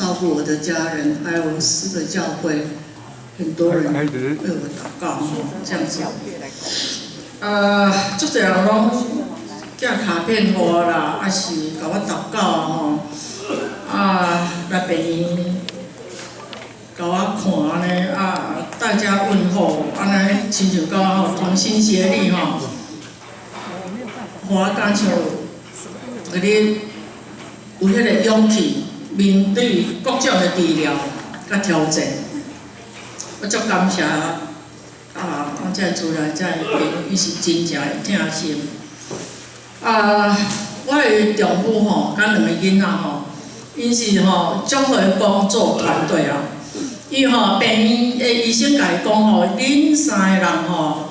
照顧我的家人，還有四個教會，很多人為我禱告，這樣子。足濟人攏寄卡片予我啦，抑是共我禱告吼，啊，來病院共我看按呢，啊，大家問候，按呢，親像講吼，同心協力吼，予我感受，予你有彼个勇氣面對各種的治療佮挑戰，我足感謝啊！我這個厝內這個朋友，伊是真正的疼心。啊，我的丈夫吼，佮兩个囡仔吼，𪜶是吼足好的工作團隊啊。伊吼病院的醫生共伊講吼，恁三个人吼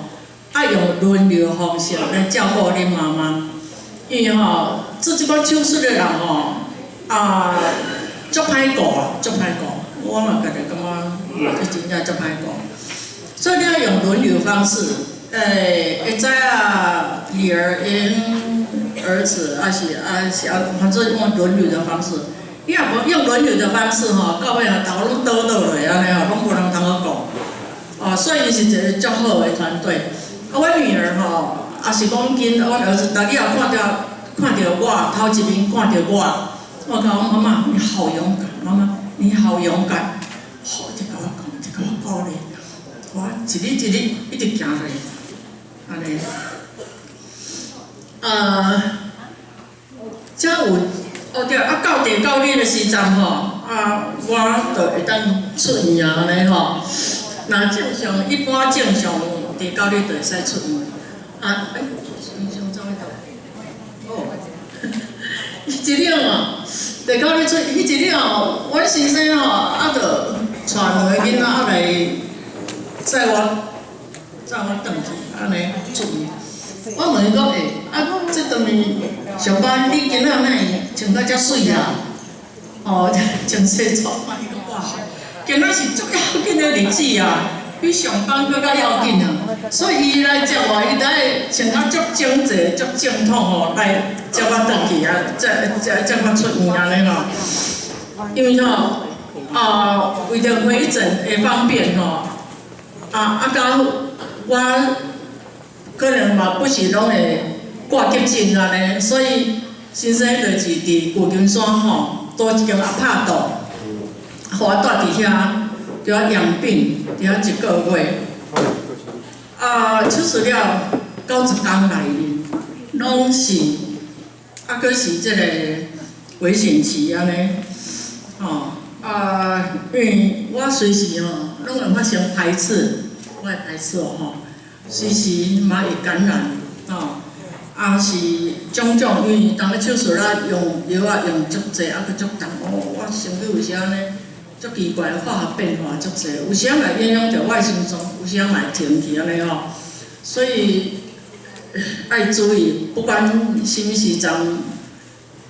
愛用輪流方式來照顧恁媽媽。因為吼做這款手術的人吼，啊，足歹顧啊，足歹顧。我嘛家己感覺這真正足歹顧。所以你愛用輪流方式，會知影女兒𪜶兒子，抑是抑是啊，反正用輪流的方式。你若無用輪流的方式吼，到尾啊，逐个攏倒倒落按呢吼，攏無人通好顧。哦，所以伊是一个足好的團隊。啊，阮女兒吼，也是講緊，阮兒子，逐日看著我，頭一面看著我，我講媽媽你好勇敢，媽媽你好勇敢，好，一直共我講，一直共我鼓勵，我一日一日一直行落，按呢。啊，才有哦對，啊到第九日的時陣吼，啊我就會當出院啊，按呢吼。若正常，一般正常第九日就會使出院。啊，欸，醫生走去佗？哦，彼一日哦，第九日出，彼一日哦，阮先生吼，啊就帶兩个囡仔啊來載我，載我轉去，按呢出院。我問伊講，欸，啊，這頓上班你今仔哪會穿甲遮媠啊？哦，穿西裝啊，伊講哇，今仔是足要緊的日子啊，比上班閣較要緊啊。所以伊來接我，伊來穿甲足整齊、足正統吼，來接我轉去啊，接我出院按呢吼。因為吼，啊，為著回診會方便吼，啊，佮我可能嘛不是攏會掛急診按呢，所以先生就是佇舊金山吼，租一間阿帕多，予我蹛佇遐，佇遐養病，佇遐一個月。啊，手術了90工內面，攏是啊，閣是這個危險期按呢，吼啊，因為我隨時吼攏會發生排斥，我會排斥哦吼，隨時嘛會感染，吼，啊是種種，因為當咧手術了用藥仔用足濟，啊閣足重，哦，我身軀有時按呢足奇怪，化學變化足濟，有時嘛會影響著我的心臟，有時嘛會停去按呢吼，所以愛注意，不管啥物時陣，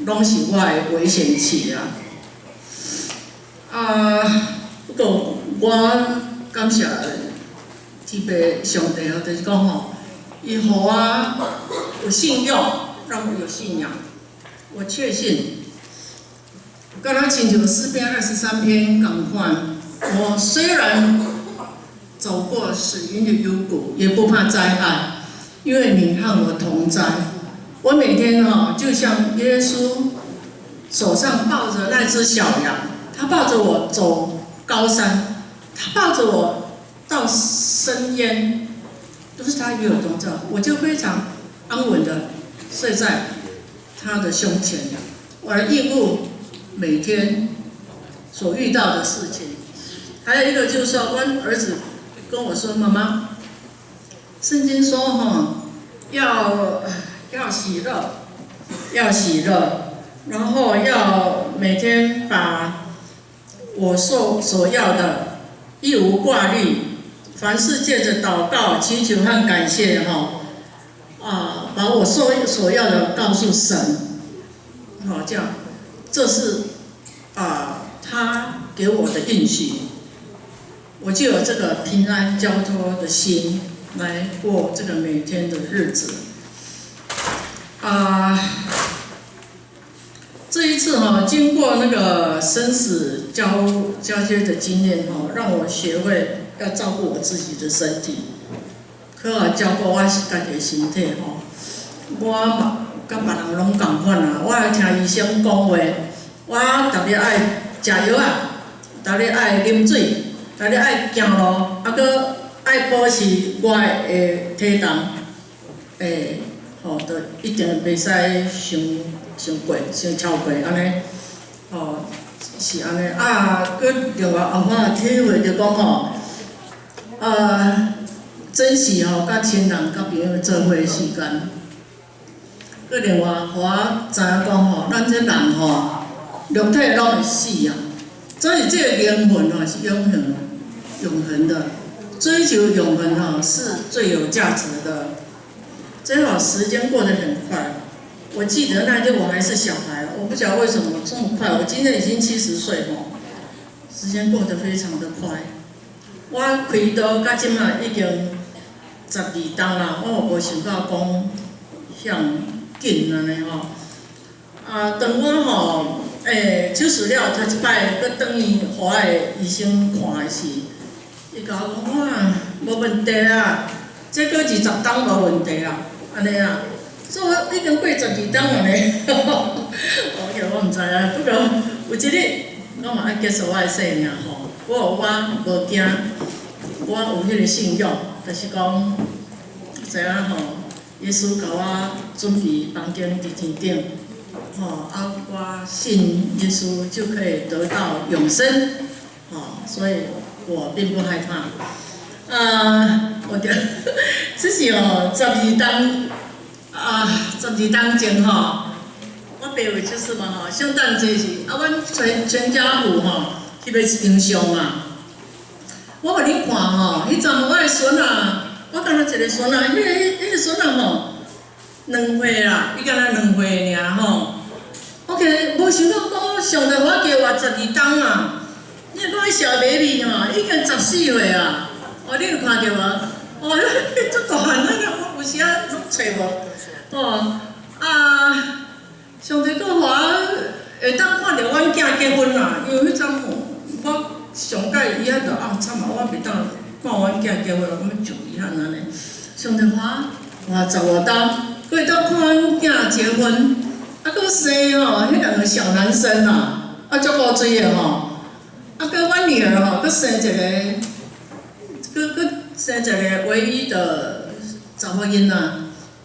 攏是我的危險期啊。啊，不過我感謝天父上帝哦，就是講吼，伊予我有信用，讓我有信仰，我確信，敢若親像詩篇23篇仝款，我雖然走過死蔭的幽谷，也不怕災害，因為你和我同在。我每天哈，就像耶穌手上抱着那隻小羊，他抱着我走高山，他抱着我到深淵，都是他與我同在，我就非常安穩的睡在他的胸前。我來應付每天所遇到的事情。還有一個就是說，我兒子跟我說：“媽媽，聖經說哈，要喜樂，要喜樂，然後要每天把我所要的，一無掛慮，凡事借着禱告、祈求和感謝，哈，啊，把我所要的告訴神，好，這樣，這是啊，他給我的應許，我就有這個平安交託的心來過這個每天的日子。”啊，這一次哈，經過那個生死交接的經驗吼，讓我學會要照顧我自己的身體，好好照顧我家己的身體吼。我嘛佮別人攏仝款啦，我會聽醫生講話，我逐日愛食藥仔，逐日愛啉水，逐日愛行路，啊，閣愛保持我的體重，吼，就一定袂使傷傷過、傷超過按呢，吼，是按呢。啊，閣另外後我體會著講吼，珍惜吼，佮親人、佮朋友做伙的時間。閣另外，予我知影講吼，咱這人吼，肉體攏會死啊，所以這个靈魂吼是永恆、永恆的，追求永恆吼是最有價值的。這吼時間過得很快，我記得那天我還是小孩，我不曉得為什麼這麼快。我今年已經70歲吼，時間過得非常的快。我開刀到這馬已經12冬啦，我嘛無想到講遐緊按呢吼。啊，當我吼，手術了頭一擺閣轉去予我的醫生看的時，伊共我講哇，無問題啊，這閣20冬無問題啊，按呢啊，所以我已經過12冬了呢。OK，我毋知啊，不過有一日我嘛愛結束我的生命吼，我無驚，我有彼个信仰，就是講知影吼，耶穌共我準備房間佇天頂。吼啊！我信耶穌就可以得到永生，吼，所以我並不害怕。啊，我就只是哦，十二冬啊，12冬前吼，我爸有出事嘛吼，聖誕節時啊，阮全家福吼翕了一張相啊。我予恁看吼，彼陣我的孫仔，我敢若一个孫仔，彼个孫仔吼，2歲啦，伊敢若2歲爾吼。OK，無想到講上帝我叫活十二冬啊！你若講彼小 baby 吼，已經14歲啊！哦，你有看著無？哦，足大漢啊！我有時仔攏揣無。哦，啊，上帝閣予我會當看著阮囝結婚啦，因為彼陣吼，我上蓋遺憾就啊慘啊，我袂當看阮囝結婚，我感覺足遺憾按呢。上帝予我活十外冬，閣會當看阮囝結婚。啊，閣生吼，彼兩個小男生啊，啊，足古錐的吼，啊，閣阮女兒吼，閣生一个，閣生一个唯一的查某囡仔，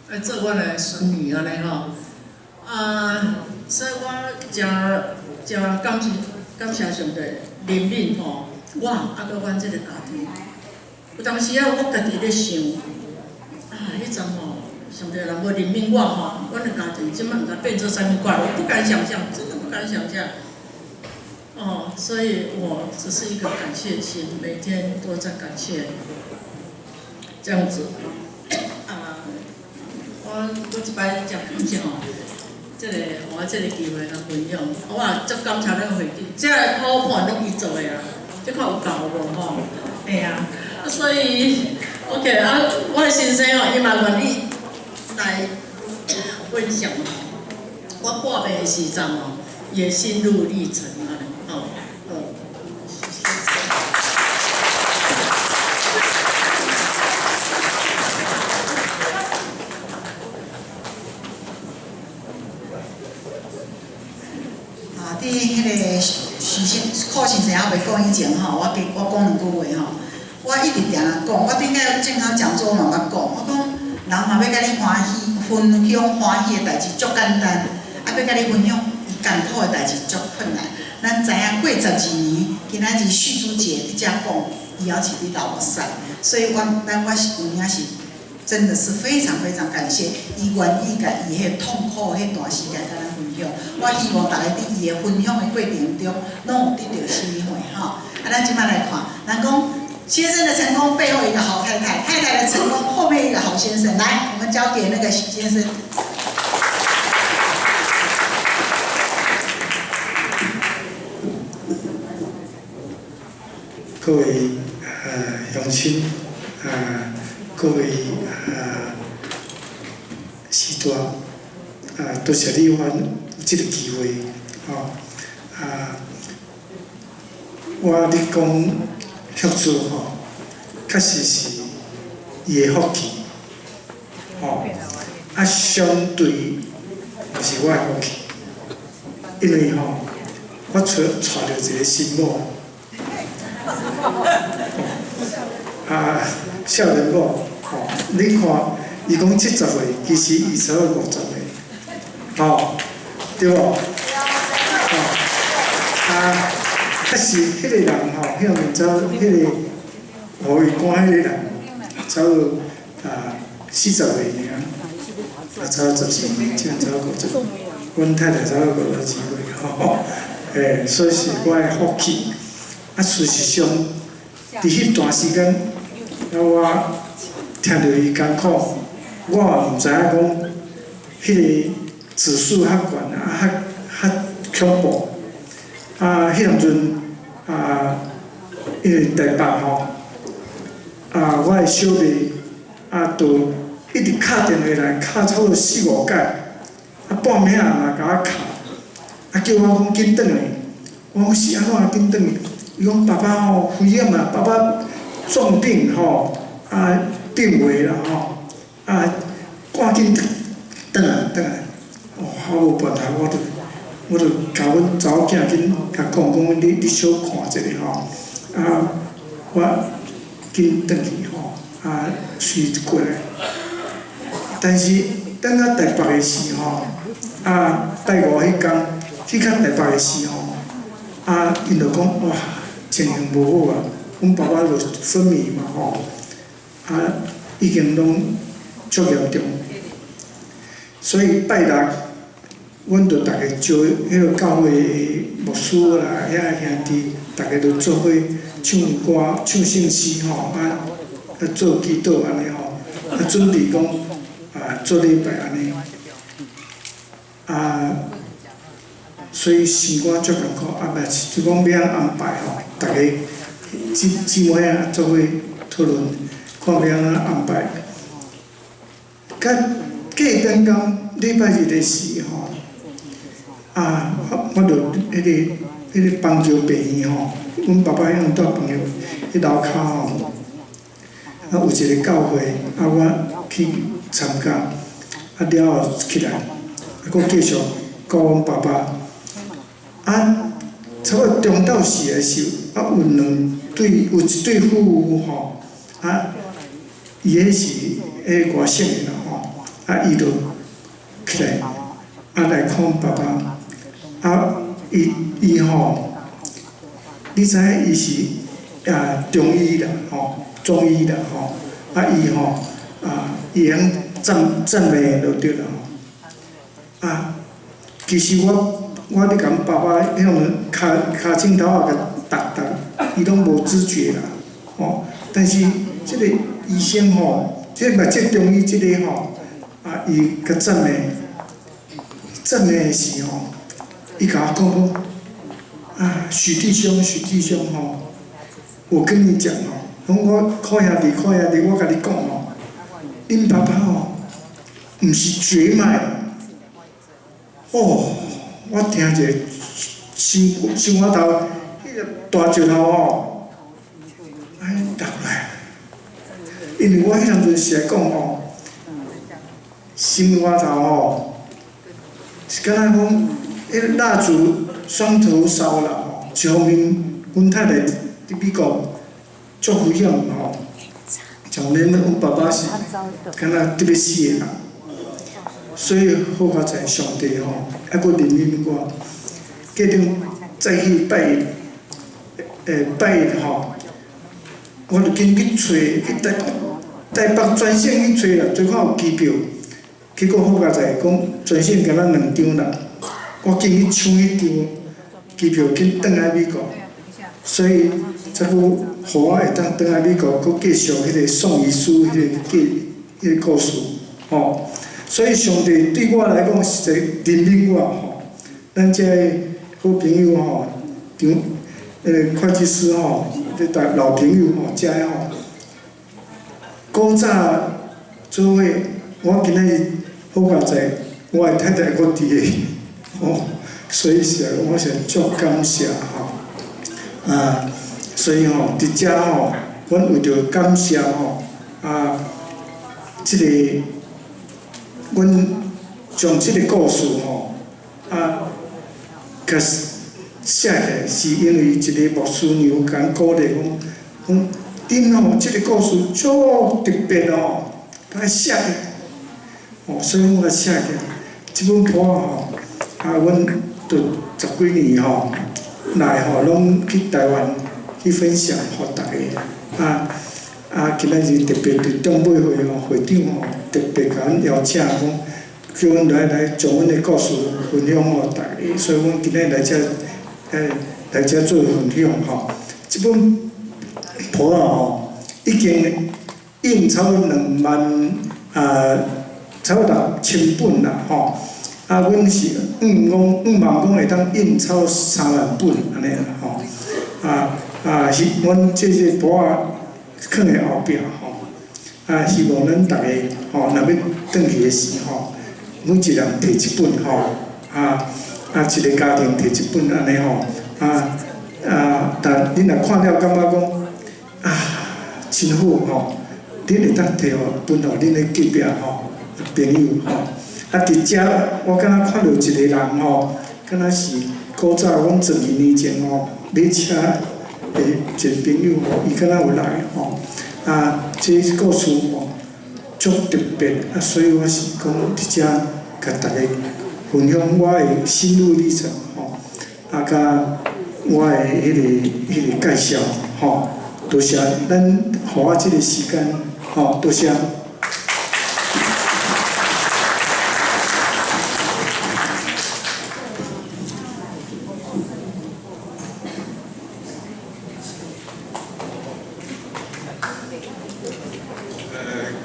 來做阮的孫女按呢吼，啊，所以我誠誠感謝感謝上帝憐憫吼，我啊閣阮這个家庭。有當時仔我家己咧想，啊，彼陣吼。上帝若無憐憫我吼，阮的家庭這擺毋知變做啥物款，我不敢想象，真的不敢想象。哦，所以我只是一個感謝心，每天都在感謝，這樣子。啊，我這擺誠感謝吼，這个予我這个機會來分享，我也足感謝咱會長，這个好看攏伊做的啊，這看有夠無吼？嘿啊，所以 OK 啊，我的先生吼，伊嘛願意來分享我破病的時陣吼，伊的心路歷程啊，吼，好。啊，佇彼个徐先柯先生猶未講以前吼，我加我講兩句話吼。我一直定定講，我頂擺健康講座嘛捌講，我講人若欲共你歡喜，分享歡喜的代誌足簡單，啊，欲共你分享伊艱苦的代誌足困難。咱知影過12年，今仔日旭珠姐佇遮講，伊猶是佇流目屎，所以我咱我是有影是真的是非常非常感謝，伊願意共伊彼个痛苦彼段時間共咱分享。我希望逐家佇伊的分享的過程中，攏有得著啥物貨吼。啊，咱這擺來看，人講先生的成功背後一個好太太，太太的成功後面一個好先生。來，我們交給那個許先生。各位鄉親，各位序大，多謝你予阮有這个機會，吼，啊，我咧講協助吼，確實是伊的福氣，吼，啊相對嘛是我的福氣，因為吼，我娶著一個新某，啊，少年某，吼，你看，伊講70歲，其實伊差不多50歲，吼，對無？吼，啊，確實彼個人吼，彼個走，彼個予伊趕彼個人，差不多啊40歲爾，啊，差不多14年，這樣差不多50，阮太太差不多50幾歲，吼，欸，所以是我的福氣。啊，事實上，佇彼段時間，啊，我聽著伊艱苦，我嘛毋知影講，彼個指數較懸啊，較較恐怖。啊，彼當陣啊，因為台北吼，啊，我的小妹啊，就一直敲電話來，敲差不多四五擺，啊，半暝仔嘛共我敲，啊，叫我講緊轉來，我講是按怎緊轉去？伊講爸爸吼危險啊，爸爸重病吼，啊，病危啦吼，啊，趕緊轉來轉來，哦，我無辦法，我就共阮查某囝緊共講講，你小看一下吼，啊，我緊轉去吼，啊，隨過來。但是等到台北的時吼，啊，拜五彼工去到台北的時吼，啊，𪜶就講哇，情形無好啊，阮爸爸就昏迷嘛吼，啊，已經攏足嚴重，所以拜六，阮就逐家招彼個教會的牧師啦，遐兄弟，逐家都做伙唱歌、唱聖詩吼，啊，啊做祈禱按呢吼，啊準備講啊做禮拜按呢，啊，所以生活足艱苦，啊，嘛是就講欲按怎安排吼，逐家姊姊妹仔做伙討論，看欲按怎安排。甲過頂工禮拜日的時吼，啊，我就彼個邦橋病院吼，阮爸爸向蹛邦橋彼樓跤吼，啊有一個教會，啊我去參加，啊了後起來，啊閣繼續顧阮爸爸，啊差不多中晝時的時，啊有兩對，有一對夫婦吼，啊伊彼是彼個外省的啦吼，啊伊就起來，啊來看爸爸，啊伊伊吼，你知影伊是啊中醫啦吼，中醫啦吼，啊伊吼啊伊會曉讚讚美就對啦吼，啊其實我咧共爸爸彼種跤跤蹛頭仔共踏踏，伊攏無知覺啦，吼，但是這個醫生吼，這個嘛這中醫這個吼，啊伊共讚美，讚美的時吼，伊共我講講，啊許弟兄許弟兄吼，我跟你講吼，講我柯兄弟柯兄弟，我共你講吼，恁爸爸吼，毋是絕脈，哦，我聽一個心心肝頭，彼個大石頭吼，按呢落來，因為我彼當陣是來講吼，心肝頭吼，是敢若講，彼個蠟燭雙頭燒啦吼，一方面，阮太太佇美國足危險吼，一方面阮爸爸是敢若得欲死的人，所以好佳哉上帝吼，猶閣憐憫我，隔陣再去拜日，拜日吼，我就緊去揣去台台北全省去揣啦，揣看有機票，結果好佳哉講全省敢若兩張啦，我緊去搶彼張機票，緊轉來美國，所以才閣予我會當轉來美國，閣繼續彼個宋醫師彼個計彼個故事，吼。所以上帝對我來講實在憐憫我吼，咱這个好朋友吼，張會計師吼，這大老朋友吼，遮的吼，古早做伙，我今仔日好佳哉，我的太太閣佇咧，吼，所以是我是足感謝吼。啊，所以吼，佇遮吼，阮為著感謝吼，啊，這个，阮將這个故事吼，啊，共寫起來，是因為一个牧師娘共阮鼓勵講，講恁吼這个故事足特別哦，共寫起來，哦，所以我共寫起來。這本簿吼，啊，阮著十幾年吼來吼，攏去台灣去分享，予逐家。啊啊，今仔日特別佇長輩會吼，會長吼特別共阮邀請講，叫阮來將阮的故事分享予逐家，所以阮今日來遮，來遮做分享吼。這本簿仔吼，已經印差不多2萬啊，差不多6000本啦吼。啊，阮是向講向望講會當印超過3萬本按呢啦吼。啊啊，是阮這個簿仔囥佇後壁吼。啊，希望咱逐家吼，若欲轉去的時吼，每一人提一本吼。啊啊，一个家庭提一本按呢吼。啊啊，但恁若看了感覺講啊，真好吼，恁會當提予分予恁的隔壁吼朋友吼。啊，佇遮我敢若看著一个人吼，敢若是古早阮12年前吼買車的一个朋友吼，伊敢若有來吼。啊，這故事吼足特別，啊，所以我是講佇遮共逐家分享我的心路歷程吼，啊，佮我的彼個介紹吼，多謝咱予我這個時間吼，多謝。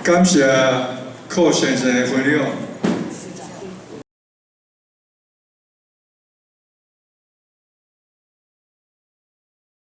感謝寇先生的分享。